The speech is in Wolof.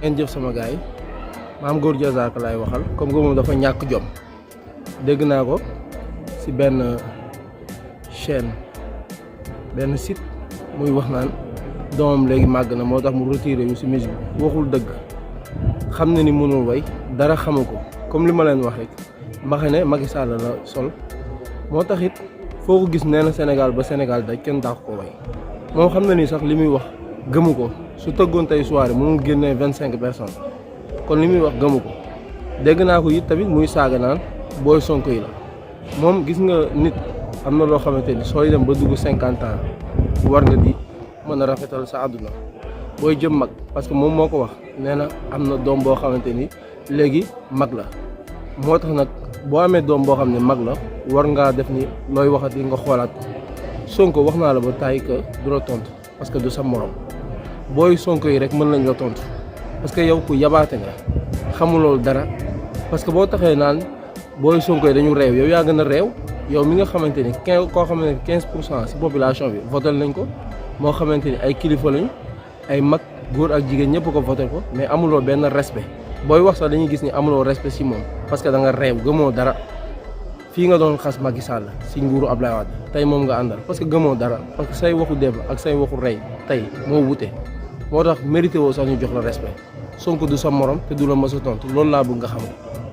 ngeen jëf sama gars yi Mame Goor Diazaka laay waxal comme que moom dafa ñàkk jom dégg naa ko ci benn chaîne benn site muy wax naan doomam léegi màgg na moo tax mu retiré yu ci musique bi waxul dëgg xam na ni mënul way dara xamu ko comme li ma leen wax rek mbaxane Macky Sall la sol moo tax it foo ko gis nee na Sénégal ba Sénégal daj kenn daax ko way moom xam na ni sax li muy wax gëmu ko su tëggoon tey soirée mënul génnee 25 personnes kon li muy wax gëmu ko dégg naa ko it tamit muy saaga naan booy Sonko yi la moom gis nga nit am na loo xamante ni sooy dem ba dugg 50 ans war nga di mën a rafetal sa àdduna booy jëm mag parce que moom moo ko wax nee na am na doom boo xamante ni léegi mag la moo tax nag boo amee doom boo xam ne mag la war ngaa def ni looy waxati nga xoolaat ko Sonko wax naa la ba tàyyi que du la tontu parce que du sa morom booy Sonko yi rek mën nañ la tontu parce que yow ku yabaate nga xamuloo dara parce que boo taxee naan booy Sonko yi dañu réew yow yaa gën a réew yow mi nga xamante ni koo xamante ni 15% ci population bi voté nañ ko moo xamante ni ay kilifa lañu ay mag góor ak jigéen ñëpp ko voté ko mais amuloo benn respect booy wax sax dañuy gis ni amuloo respect ci moom parce que da nga réew gëmoo dara fii nga doon xas Macky Sall ci nguuru Abdoulaye Wade tey moom nga àndal parce que gëmoo dara parce que say waxu démb ak say waxu rey tey moo wute moo tax mérité woo sax ñu jox la respect Sonko du sa morom te du la mës a tontu loolu laa bëgg nga xam